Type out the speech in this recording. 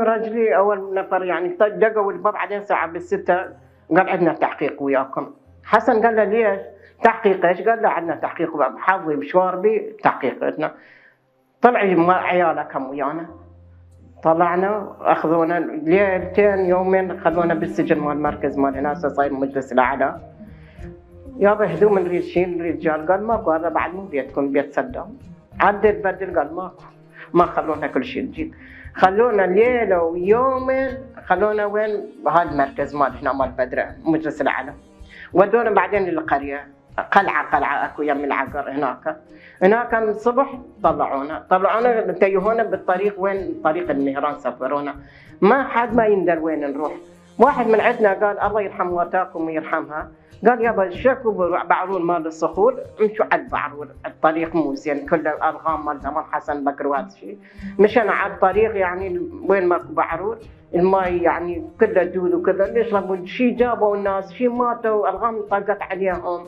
ورجلي اول نفر يعني دقوا الباب بعدين ساعه بالستة قال عندنا تحقيق وياكم. حسن قال له ليش؟ تحقيق ايش؟ قال له عندنا تحقيق حظي بشواربي تحقيقنا. طلع عياله كم ويانا. طلعنا اخذونا ليلتين يومين خذونا بالسجن مال المركز مال هنا صاير مجلس الاعلى. يابا هدوم نريد شيء الرجال قال ماكو هذا بعد مو بيتكم بيت صدام. عدت بدل قال ماكو ما خلونا كل شيء نجيب. خلونا ليله ويومين خلونا وين بهذا المركز مال هنا مال بدره مجلس الاعلى. ودونا بعدين للقريه قلعه اكو يم العقر هناك من الصبح طلعونا تيهونا بالطريق وين طريق النهران سفرونا. ما حد ما يندر وين نروح. واحد من عندنا قال الله يرحم موتاكم ويرحمها قال يابا شكوا بعرون مال الصخور امشوا على البعرون الطريق مو زين كله الغام مال زمان حسن بكر وهذا الشيء. مشينا على الطريق يعني وين ماكو بعرون الماي يعني كله دود وكذا يشربوا شي جابوا الناس شي ماتوا الغام طقت عليهم.